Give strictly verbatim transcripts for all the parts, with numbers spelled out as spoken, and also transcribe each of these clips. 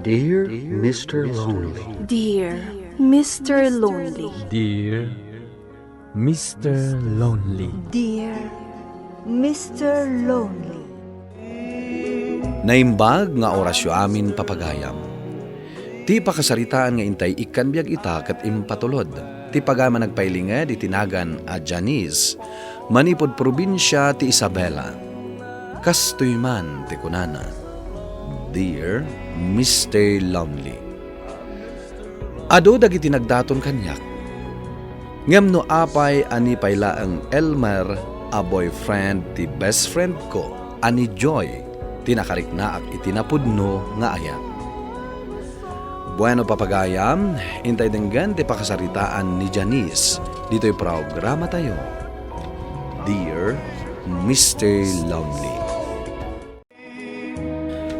Dear Mister Lonely. Dear Mister Lonely. Dear Mister Lonely. Dear Mister Lonely. Naimbag nga orasyo amin, papagayam. Ti pakasaritaan nga intay ikkan biag ita ket impatulod ti pagayam a nagpailinged iti nagan a Janice, manipud probinsia ti Isabela. Kastoy man ti kunana, "Dear Mister Lonely, adu dagiti nagdaton kaniak. Ngem no apay a ni pay laeng Elmer a boyfriend ti best friend ko a ni Joy ti nakariknaak iti napudno nga ayat." Bueno, papagayam, intay denggen ti pakasaritaan ni Janice ditoy programatayo, Dear Mister Lonely.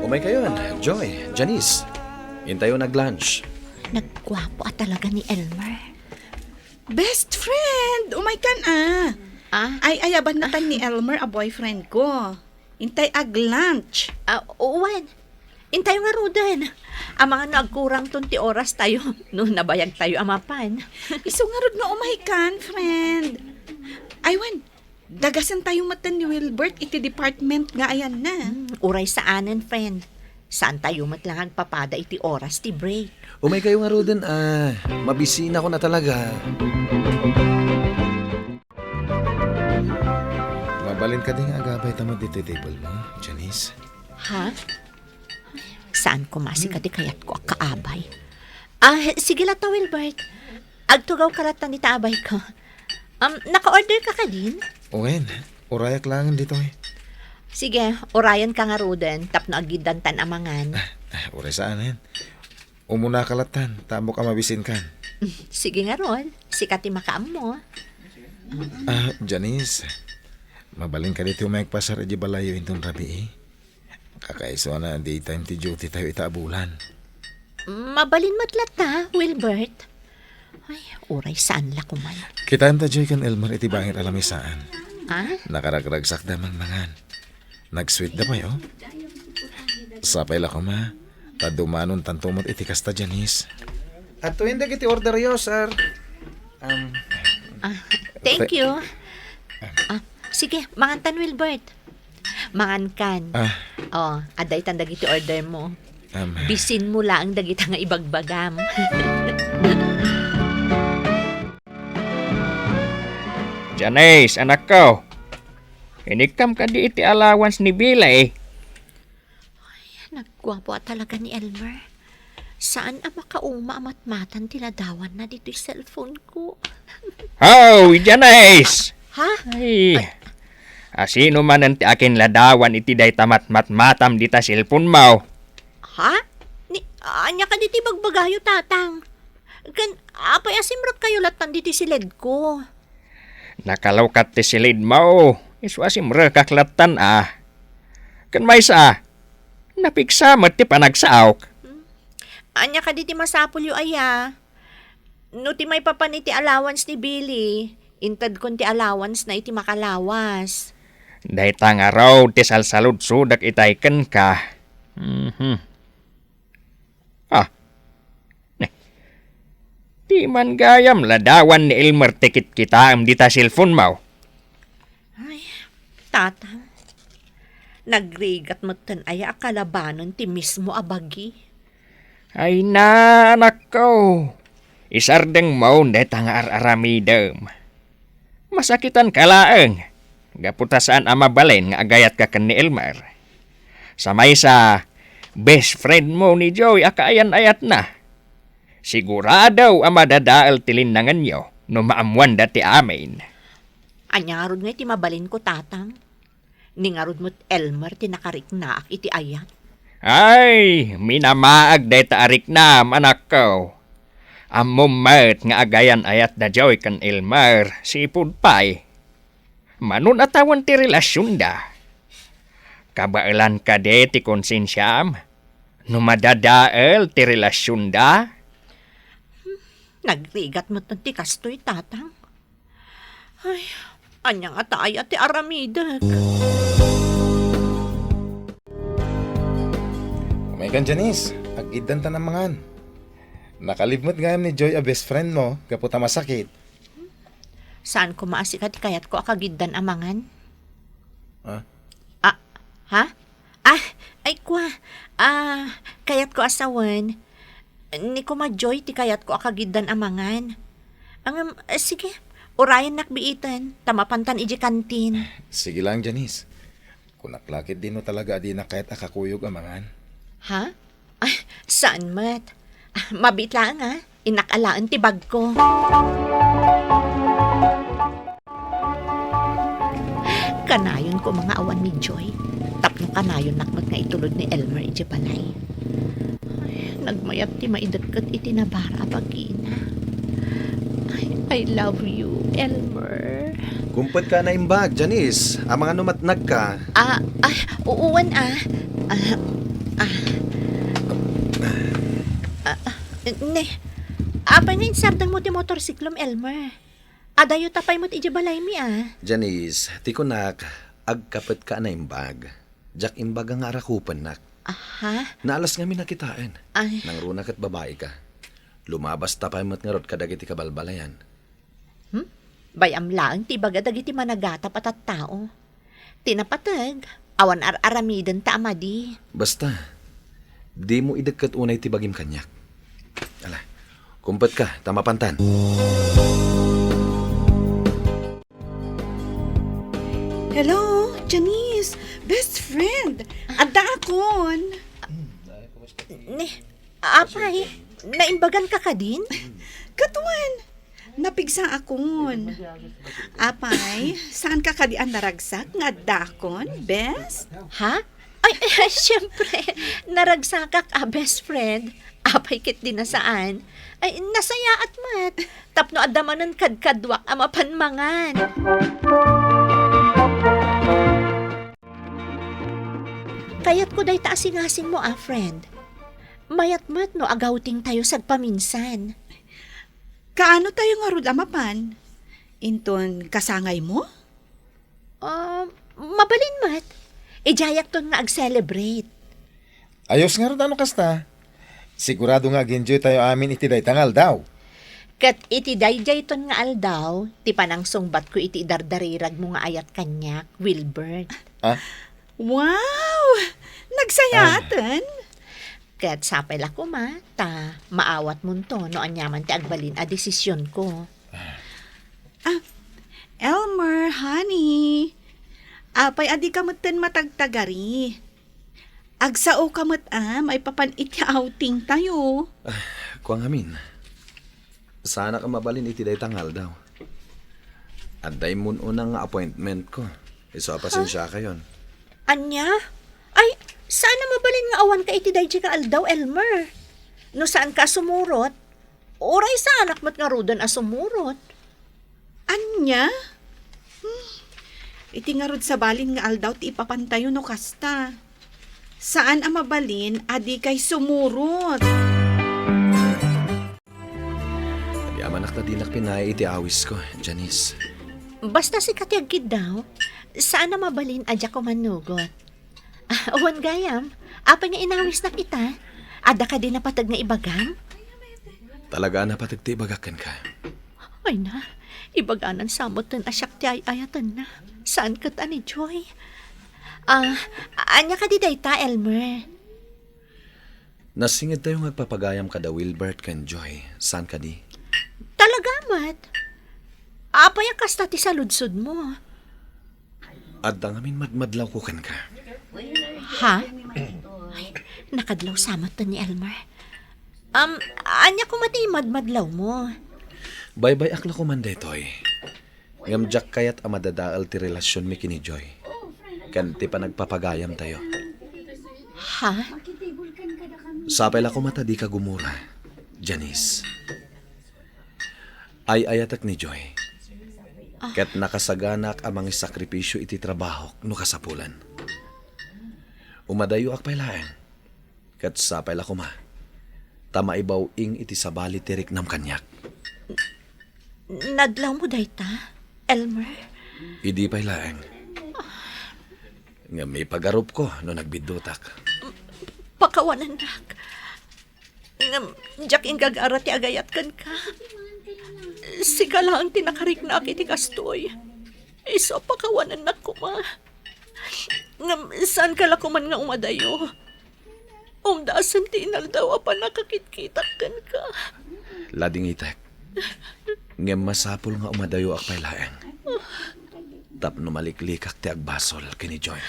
Umaykayon, Joy, Janice. Intayon ag-lunch. Nagguapo a talaga ni Elmer. Best friend! Umaykan a! Ah? Ay, ayaban natan ni Elmer a boyfriend ko. Intay ag-lunch. Ah, wen. Intayo ngaruden. Amangan no agkurangton ti orastayo, no nabayagtayo a mapan. Isu ngarud no umaykan, friend. Ay, wen, dagasentayo metten ni Wilbert iti department nga ayanna. Hmm, uray saanen, friend. Saantayo met la nga agpapada iti oras ti break. Umaykayo ngaruden a, mabisinak a talaga. Mabalin kadi nga agabay ta met ditoy table mo, Janice? Ha? Saan ko masi kadi kayatko a kaabay? Ah, sige latta, Wilbert. Agtugawka latta iti abayko. Um, naka-order ka kadin? Wen, urayak laengen ditoy. Sige, urayanka ngaruden tapno aggiddantan a mangan. Ah, ah, uray saanen. Umunaka lattan, ta ammok a mabisinkan. Sige ngarud, sika ti makaammo. Ah, Janice, mabalin kadi ti umayka agpasar idiay balayyo inton rabii? Kakaisuan a daytime ti duty tayo ita a bulan. Mabalin met latta, Wilbert. Ay, uray saan la koman. Kitaem ta Joy ken Elmer iti bangir a lamisaan. Ah? Nakaragragsakda mangmangan. Nag-sweet da pay, oh. Sapay la koma, ta dumanontanto met iti kasta, Janice. Adtoyen dagiti orderyo, sir. Um, Ah, thank Te- you. Ah, sige, mangantan, Wilbert. Mangankan. Ah. Oh, adda itan dagiti order mo. Um, Bisin mo laeng dagita nga ibagbagam. Janice, anakko. Inikkam kadi iti allowance ni Billy? Ay, nagguapo a talaga ni Elmer. Saan a makauma a matmatan ti ladawanna ditoy cellphone ko. Hoy, Janice! Ha? Ay, asino manen ti akinladawan iti dayta matmatmatam dita cellphone mo? Ha? Ni, ania kadi ti bagbagayo, Tatang? Ken apay a simrekkayo lattan ditoy siledko? Nakalaw kat ti silidmo, isu a simrekak lattan a. Ken maysa, napigsa met ti panagsaok. Hmm. Ania kadi ti masapulyo aya? No ti maipapan iti allowance ni Billy, intedkon ti allowance na iti makalawas. Dayta ngarud ti salsaludsodak itay kenka. Mhm. Ah. Ti man gayam ladawan ni Elmer ti kitkitaem dita cellphone mo. Ay, Tatang. Nagrigat metten aya a kalabanen ti mismo a bagi. Ay na, anakko. Isardeng mo dayta nga ar-aramidem. Masakitan ka laeng, gapu ta saan a mabalin nga agayatka ken ni Elmer. Sa maysa, best friend mo ni Joy a kaayan-ayatna. Sigurado a madadael ti linnangenyo no maammoanda ti amin. Ania ngarud nga iti mabalinko, Tatang? Ni ngarud met Elmer ti nakariknaak iti ayat. Ay, minamaag dayta a riknam, anakko. Ammom met nga agayan-ayat da Joy ken Elmer, sipud pay. Mano a tawen ti relasionda? Kabaelan kadi ti konsensiam no madadael ti relasionda? Nagrigat met ti kastoy, Tatang. Ay, ania ngata aya ti aramidek? Umaykan, Janice. Iddan ta namangan. Nakalib met gayam ni Joy a best friend mo gapu ta masakit. Saan koma a sika ti kayatko a kagiddan a mangan? Ah? Ah, ha? Ah, ay, kua. Ah, kayatko a sawen. Ni koma Joy ti kayatko a kagiddan a mangan. Ngem, eh, sige, urayennak biiten, ta mapantan iji kantin. Sige lang, Janice. Kunak la ketdi no talaga a dinak kayat a kakuyog a mangan. Ha? Ay, saan met? Ah, mabiit laeng, ah. Innak alaen ti bagko. Kanayon koma nga awan ni Joy. Tapno kanayonnak met nga itulod ni Elmer iti balay. Ay, nagmayat ti maidekket iti nabara a bagina. Ay, I love you, Elmer. Kumpet ka naimbag, Janice. Amangan no matnag ka. Ah, ah, uwan, ah. Ah, ah. Ah, ah, ne, apay nga insardeng mo ti motorsiklom, Elmer? Adayo ta pay met iti balaymi, ah. Janice, ti kunak, agkapet ka a naimbag. Diak imbaga nga arakupennak. Aha. Naalas ngamin a kitaen. Ay. Nangruna ket babai ka. Lumabas ta pay met ngarud kadagiti kabalbalayan. Hmm? Bay-am laeng ti ibaga dagiti managatap a tattao. Ti napateg, awan ar-aramiden ta a madi. Basta, dimo idekket unay ti bagim kaniak. Ala, kumpet ka, ta mapantan. Hello, Janice, best friend. Adda akon. Ne, apay, naimbagan ka kadin? Katuan, napigsa akon. Apay, saan ka kadi a naragsak nga adda akon, best? Ha? Ay, siyempre, naragsakak a best friend. Apay ket di nasaan. Ay, nasayaat met. Tapno adda manen kadkaduak a mapan mangan. Kayatko dayta a singasing mo a friend. Mayat met no agawting tayo sagpaminsan. Kaano tayo ngarud a mapan? Inton kasangay mo? Ah, mabalin met. Idiayakton nga ag-celebrate. Ayos ngarud a no kasta. Sigurado nga ag-enjoy tayo amin iti dayta nga aldaw. Ket iti daydayton nga aldaw, ti panangsungbatko iti idardariragmo nga ayat kaniak, Wilbert. Ah? Wow! Nagsayaaten? Ah. Ket sapay la koma, ta maawatmonto no aniaman ti agbalin a desisionko. Ah. Ah, Elmer, honey. Apay a dika metten matagtagari? Agsaoka met a maipapan iti outing tayo. Ah, kua ngamin. Saanak a mabalin iti dayta nga aldaw. Adda immun-una nga appointmentko. Isu a pasensiakayon. Ania? Ay, saan a mabalin nga awanka iti daydi nga aldaw, Elmer? No saanka a sumurot, uray saanak met ngaruden a sumurot. Ania? Hmm. Iti ngarud sabalin nga aldaw ti ipapantayo no kasta. Saan a mabalin a dikay sumurot. Agyamanak ta dinak pinaay iti awisko, Janice. Basta sika ti agkiddaw, saan a mabalin a diak umannugot. Ah, wen gayam, apay nga inawisnak ita? Adda kadi napateg nga ibagam? Talaga a napateg ti ibagak kenka. Ay na, ibaganan sa metten a siak ti ay-ayatenna. Saan ket a ni Joy? Ah, ania kadi dayta, Elmer? Nasingedtayo nga agpapagayam kada Wilbert ken Joy. Saan kadi? Talaga met? Apay a kasta ti saludsodmo? Adda ngamin madmadlawko kenka. Ha? Ay, nakadlaw sa met ni Elmer. Um, ania koma ti madmadlawmo? Baybay-ak la koman daytoy. Ngem diak kayat a madadael ti relasionmi ken ni Joy ken ti panagpapagayamtayo. Ha? Sapay la koma ta dika gumura, Janice. Ay-ayatek ni Joy. Ah. Ket nakasaganak a mangisakripisio iti trabahok no kasapulan. Umadayoak pay laeng. Ket sapay la koma ta maibaw-ing iti sabali ti riknam kaniak. Nadlawmo dayta, Elmer? Idi pay laeng. Ngem ipagarupko no nagbiddutak. Pakawanennak. Ngem, diak inggagara ti agayat kenka. Sika laeng ti nakariknaak iti kastoy. Isu a pakawanennak koma. Ngem, saanka la koman nga umadayo. Umdasen ti inaldaw a pannakakitkitak kenka. Ladingitek. Ngem masapul nga umadayoak pay laeng. Tapno maliklikak ti agbasol ken ni Joy.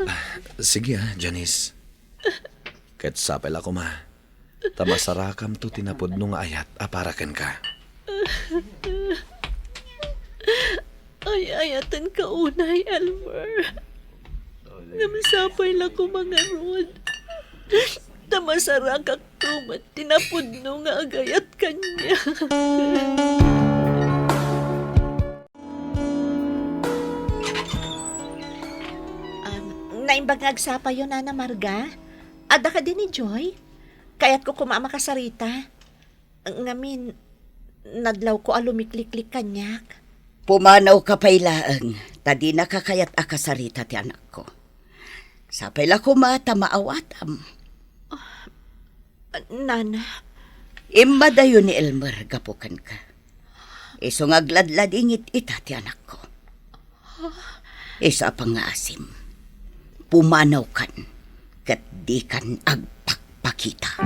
Ah, sige, ah, Janice. Ket sapay la koma, ta masarakamto ti napudno nga ayat a para kenka. Ay-ayatenka unay, Elmer. Ngem sapay la koma ngarud, ta masarakakto met ti napudno nga agayat kaniak. Um, naimbag nga agsapayo, Nana Marga? Adda kadi ni Joy? Kayatko koma a makasarita. Ngamin, nadlawko a lumikliklik kaniak. Pumanawka pay laeng, ta dinaka kayat a kasarita ti anakko. Sapay la koma ta maawatam. Nana. Immadayo ni Elmer gapu kenka. Isu nga agladladingit ita ti anakko. Isu a pangngaasim. Pumanawkan ket dikan agpakpakita.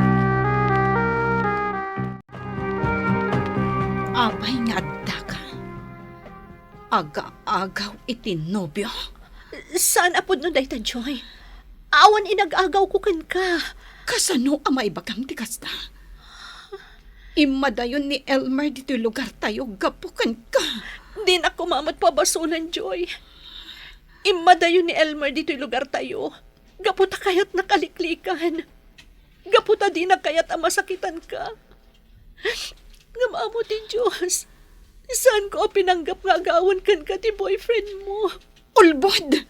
Apay nga addaka? Agaagaw iti nobio? Saan a pudno dayta, Joy. Awan inag-agawko kenka. Kasano a maibagam ti kasta? Immadayon ni Elmer ditoy lugartayo gapu kenka. Dinak koma met pabasolan, Joy. Immadayon ni Elmer ditoy lugartayo gapu ta kayatnak a liklikan. Gapu ta dinak kayat a masakitanka. Ngem Apo ti Dios, saanko a pinanggap nga agawan kenka ti boyfriend mo. Ulbod!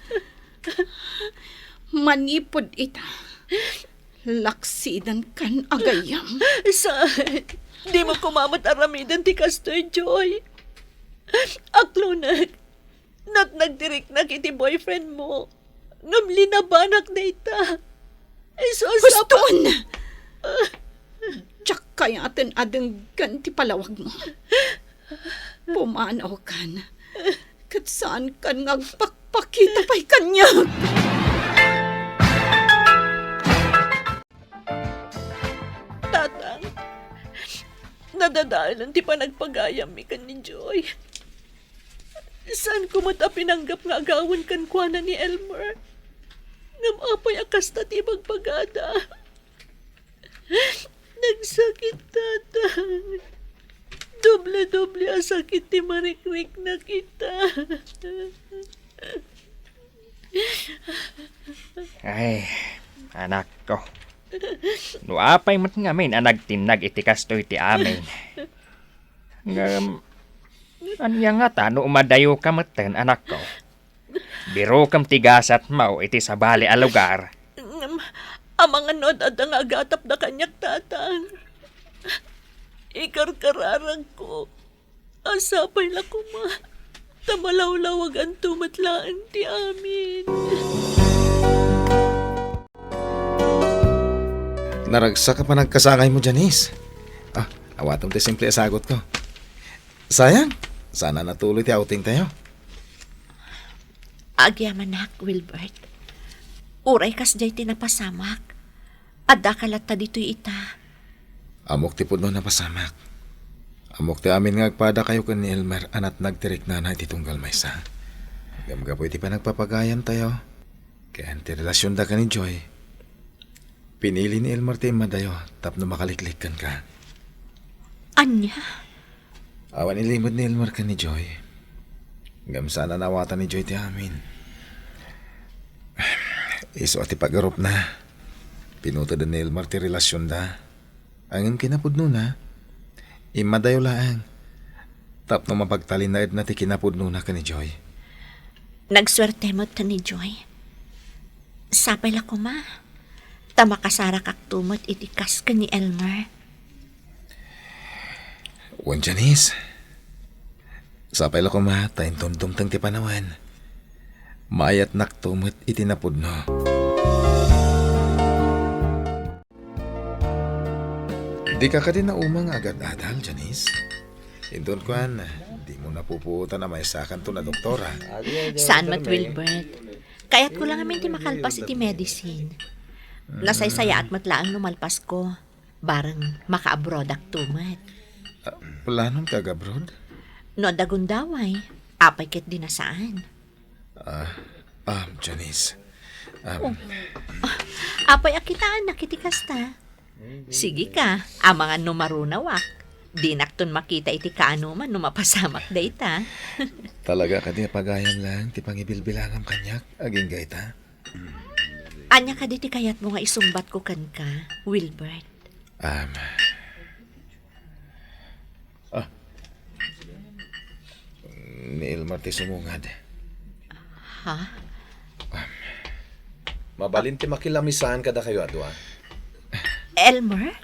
Manipud ita, laksidenkan a gayyem. Saan? Dimo koma met aramiden ti kastoy, Joy. Aklonek, natnag ti riknak iti boyfriend mo. Ngem linabanak dayta. Isu a sapa- Huston! Diak kayaten a denggen ti palawagmo. Pumanawkan. Ket saankan nga agpakpakita pay kaniak. Tatang, nadadaelan ti panagpagayammi ken ni Joy. Saanko met a pinanggap nga agawan kenkuana ni Elmer. Ngem apay a kasta ti ibagbagada? Nagsakit, Tatang. Doble-doble a sakit ti marikriknak ita. Ay, anakko. No apay met ngamin a nagtinnag iti kastoy ti amin. Ngem, ania ngata no umadayoka metten, anakko? Birokem ti gasatmo iti sabali a lugar. Ngem, amangan no ad-adda nga agatapda kaniak, Tatang. Ikarkararagko. A sapay la koma, ta malawlawaganto met laeng ti amin. Naragsak a panagkasangaymo, Janice. Ah, awatem ti simple a sagutko. Sayang, saan a natuloy ti outingtayo. Agyamanak, Wilbert. Uray kasdiay ti napasamak. Addaka latta ditoy ita. Ammok ti pudno a napasamak. Ammok ti amin nga agpadakayo ken ni Elmer a natnag ti riknana iti tunggal maysa. Ngem gapu iti panagpapagayamtayo ken ti relasionda ken ni Joy, pinili ni Elmer ti immadayo tapno makaliklik kenka. Ania? Awan ilimed ni Elmer ken ni Joy. Ngem saan a naawatan ni Joy ti amin. Isu a ti paggarupna, pinuteden ni Elmer ti relasionda. Ngem kinapudnona, immadayo laeng tapno mapagtalinaedna ti kinapudnona ken ni Joy. Nagsuerte met ken ni Joy. Sapay la koma, ta makasarakakto met iti kas ken ni Elmer. Wen, Janice. Sapay la koma ta inton dumteng ti panawen, maayatnakto met iti napudno. Dika kadi nauma nga agad-adal, Janice? Inton kuan, dimo napupuotan a maysakanton a doktora. Saan met, Wilbert. Kayatko la ngamin ti makalpas iti medicine. Nasaysayaat met laeng no malpasko. Bareng makaabroadakto met. Ah, planom ka ag-abroad? No adda gundaway, apay ket di nasaan. Ah, ah, Janice. Ah, Oh. Ah, apay a kitaannak iti kasta? Sigika, amangan no marunawak. Dinakton makita iti kaanoman no mapasamak dayta. Talaga kadi a pagayam laeng ti pangibilbilangam kaniak, agingga ita? Ania kadi ti kayatmo nga isungbatko kenka, Wilbert? Um, ah, ni Elmer ti sumungad. Ha? Mabalin ti makilamisaan kadakayo a dua. Elmer?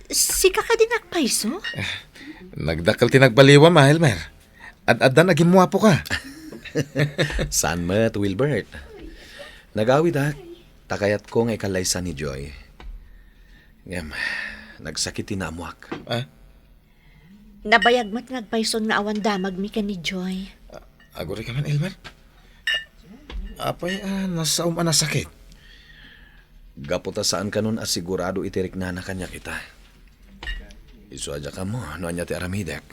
Sika kadi nga agpayso? Nagdakkel ti nagbaliwam, ah, Elmer. Ad-addan a gimmuapoka. Saan met, Wilbert. Nagawidak, ta kayatko nga ikallaysa ni Joy. Ngem, nagsakit ti naammoak. Ah? Nabayag met nga agpayson nga awan damagmi ken ni Joy. Agurayka man, Elmer? Apay a nasaom a nasakit? Gapu ta saan kanon a sigurado iti riknana kaniak ita. Isu a diak ammo no ania ti aramidek.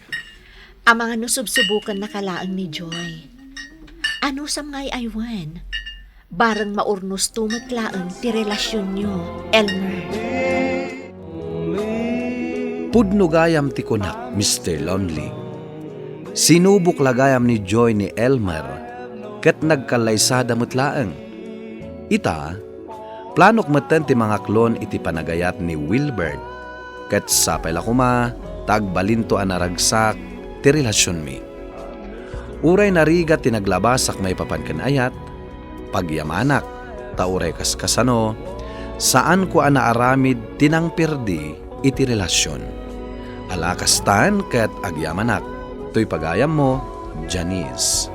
Amangan no subsubokannaka laeng ni Joy. Anusam nga ay-aywan? Bareng maurnosto met laeng ti relasionyo, Elmer. Pudno gayam ti kunak, Mister Lonely. Sinubok la gayam ni Joy ni Elmer, ket nagkallaysada met laeng. Ita, planok metten ti mangaklon iti panagayat ni Wilbert, ket sapay la koma ta agbalinto a naragsak ti relasionmi. Uray narigat ti naglabasak maipapan ken ayat, pagyamanak, ta uray kaskasano, saanko a naaramid ti nangperdi iti relasion. Ala kastan ket agyamanak, toy pagayammo, Janice.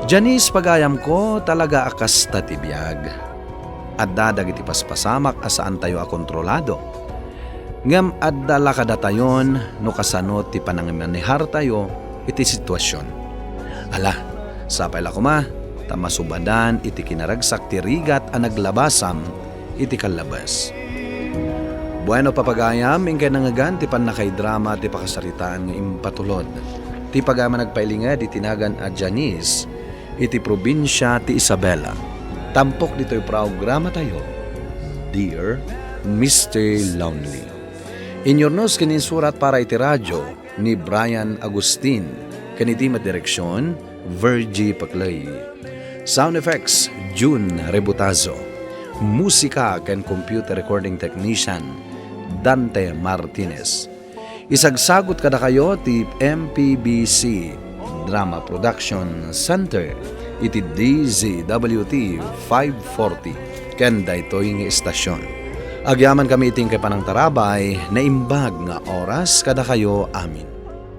Janice, pagayamko, talaga a kasta ti biag. Adda dagiti paspasamak a saantayo a kontrolado. Ngem adda la kadatayon no kasano ti panangmanehartayo iti situasion. Ala, sapay la koma ta masubadan iti kinaragsak ti rigat a naglabasam iti kallabes. Bueno, papagayam, inkay nangngegan ti pannakaidrama ti pakasaritaan nga impatulod. Ti pagayam a nagpailinged iti nagan a Janice, iti probinsia ti Isabela. Tampok ditoy programatayo, Dear Mister Lonely. Inyurnos ken insurat para iti radio ni Brian Agustin, ken iti met direksion, Virgie Paclay. Sound effects, June Rebutazo. Musika ken computer recording technician, Dante Martinez. Isagsagut kadakayo ti M P B C Drama Production Center iti D Z W T five forty ken daytoy nga istasion. Agyamankami iti inkay panangtarabay, naimbag nga oras kadakayo amin.